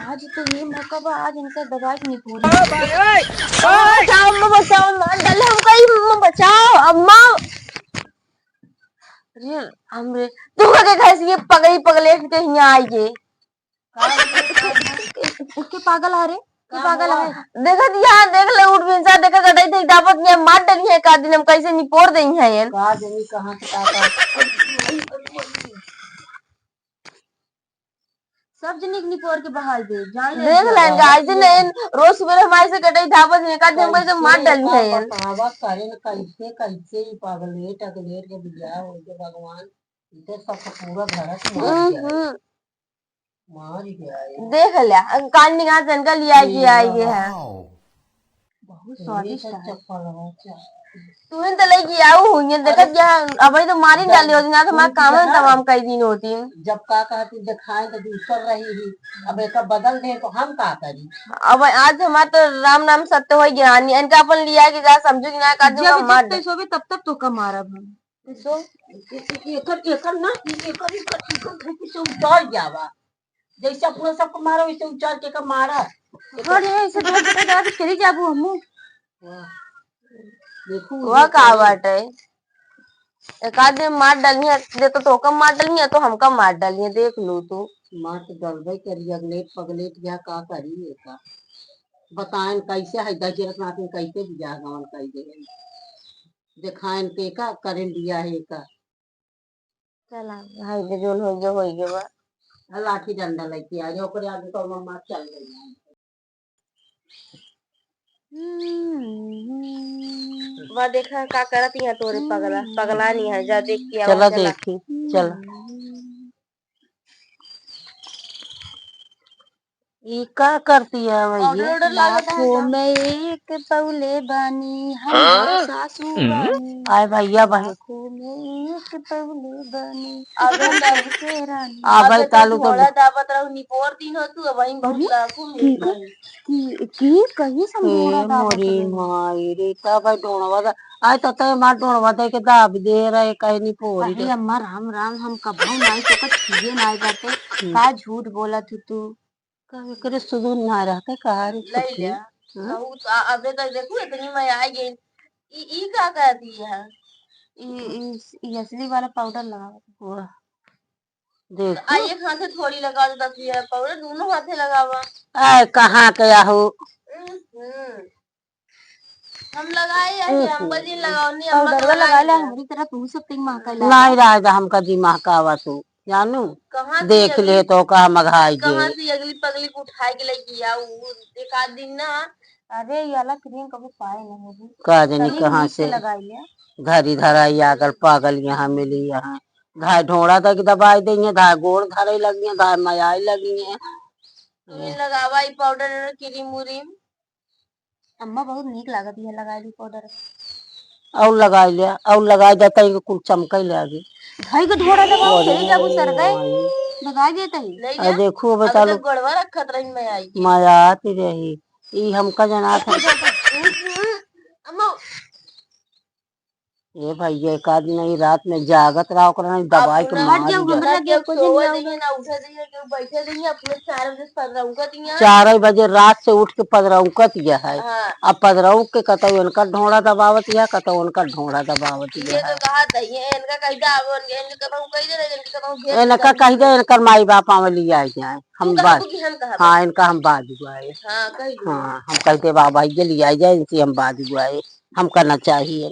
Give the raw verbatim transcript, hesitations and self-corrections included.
आज तो ये मौका बा, आज इनका दबाई के निपोरी। बचाओ, अम्मा, बचाओ, मार डाले हमका, ई अम्मा, बचाओ, अम्मा। अरे, हमरे, तू का के खाए से ये पगली पगले के हियाँ आई गे? का? के पागल है रे? के का पागल हुआ? है? देखत यहाँ देख ले, उठ बिन सा, देखा गटई थे, दाबत ये मार डली है, का दिन हम कैसे निपोर देई है ये? का जनी कहाँ से का, का? सब जनी के निपोर के बहाल दे, जान ले देख इनका। लेन का, आज दिन इन रोज सुबह हमारे से गटई धाबत ने का दिन हम कैसे मार डली है ये? बतावा करे न कैसे, कैसे ई पागलेट, अगलेट के बियाह हो गए भगवान, इधर सब पूरा घर से मार हम्म, गया है। हम्म। मार गया है। देख लिया, कान निकाल से इनका लिया ये गया है, ये है। बहुत स्वादिष्ट है। चप्पल हो, चा- तुहिन तो लेके आओ हुई है, देखत अरे, क्या, अबे तो मारी जब डाली होती ना, तो हमारा तुम काम है, दिखा। तमाम कई दिन होती है। जब का कहती दिखाए तो दूसर रही ही, अब एक बदल दे तो हम का करी? अब आज हमार तो राम नाम सत्य हो गया, इनका अपन लिया के जा समझो कि ना, का जो जब हम मार जब दे। तैसो भी तब तब तो का मारब हम। तो ए-, ए-, एकर, एकर ना, ए-, एकर, एकर, एकर धरती से उतर जावा। जैसे अपनो सबको मारा, वैसे उतर के एकर मारा। घर है, ऐसे जोर से कह दे, चली जाबू हमू। वाह। देखू, वह ये का करे। बाटे? एक आध दिन मार डाली है, दे तो तोका मार डाली है, तो हमका मार डाली है, देख लू तू। मार तो डलबे करी, अगलेट पगलेट गया, का करी एका? बताएन कैसे है, दशरथ नाथ में कैसे बियाह गवन कई दे। देखाएन के का करेन बियाह है का। चला, भाई के जोन होई गयो, होई गयो बा। आ लाठी डंडा लेके आ जाओ, ओकरे आगे तो मम्मा चल गई। हम्म। बा देखा का करत यहाँ तोरे पगला, पगला नहीं है, जा देख के आवा, चला चला। देखी, चला। ई का करती है भैया? ऑर्डर, ऑर्डर लागत है लाखों का? में एक पौले बानी, हम हाँ? सासू हम्म। बानी। आए भैया, बहन। लाखों में एक पौले बानी, अबे हम तो के रानी। आ अब भाई, तो कालू तो घोड़ा दाबत रहू, निपोर दिन हो तू, अब वहीं बहुत अरे, लाखों में की, एक बानी। की, की कहीं से हम ए, घोड़ा दाबत मोरी रहू? माई रे, का भाई डोड़वा दा, आए तो तय मार डोड़वा दे के दाब दे रहे, कहीं निपोरी अरे दे। अम्मा, राम, राम, हम कबहू नाई तो कत किए नाई बाटे। हम्म। का झूठ बोलत हू तू? का एकरे सुदूर ना रहते, कहा रे ले छुट्टी? लिया। हाँ? बहुत, आ, अबे तक देखू, इतनी में आ गई। ई, ई का कह दी है? ई, ई, ई असली वाला पाउडर लगावत है। वाह। देखू। आ, एक हाथे थोड़ी लगा दो, दस रुपया पाउडर, दोनों हाथे लगावा। आय, कहाँ के आहू? हम्म। हम लगाए या कि हम्म। अम्मा जी लगाओ, नहीं, अम्मा पाउडरवा लगा ले, हमरी तरह तू सब तीन महका ला। नहीं रहा जा, हमका जी महकावा तू, जानू? कहाँ से देख ले अगली, तो का मघाई कहाँ जे। से अगली पगली को उठाए के लेके आऊ, एक आध दिन ना। अरे, ये वाला क्रीम कभी पाए नहीं है। का जानी तनी कहाँ नीक से से। लगाई ले। धरी धराई आगल पागल यहाँ मिली यहाँ। धाय ढोड़ा तक दबाई देंगे, धाय गोड़ धरे लगी हैं, धाय मयाई लगी हैं। तू ही लगावा ई पाउडर और क्रीम उरीम। अम्मा बहुत नीक लागत है लगाई ली पाउडर। और लगाई ले, और लगाई दे तई कुल चमकई लागी। धाई के ढोड़ा दबाओ, अरे चली जाबू सर गए। माई। भगाई देते ही। ले आ जा। देखू, अब अबे तो चालू। गोड़वा रखत रही मैं आई। मया आती रही। ई हमका जनात है। अम्मा। ए भैया, एक आदमी नहीं रात में जागत रहा, ओकरा नहीं दबाई के अपना मार हट जाओ, दिया। हमरा के कुछ सोवे नहीं। दइहे ना, उठे दइहे, केहू बैठे दइहे, अपने चार बजे पदरौंकत इहाँ। चार बजे रात से उठ के पदरौंकत यह है। हाँ। अब पदरौंक के कतौ इनकर ढोंढा दबावत यह, कतौ उनकर ढोंढा दबावत ये यह। तो कहा दइहे, इनका कह दे, अब इनके, इनके कतौ कह दे, इनके कतौ भेज इनका दे। कह दे, इनकर माई बाप आवे लिया जाए, हम तू कह बाद, तू कि हम कहा हाँ, बा। इनका हम बाद हुआ है। हाँ, कह दे। हाँ, हम कहते बाबा ये लिया जाए, इनसे हम बाद हुआ है, हम करना चाहिए।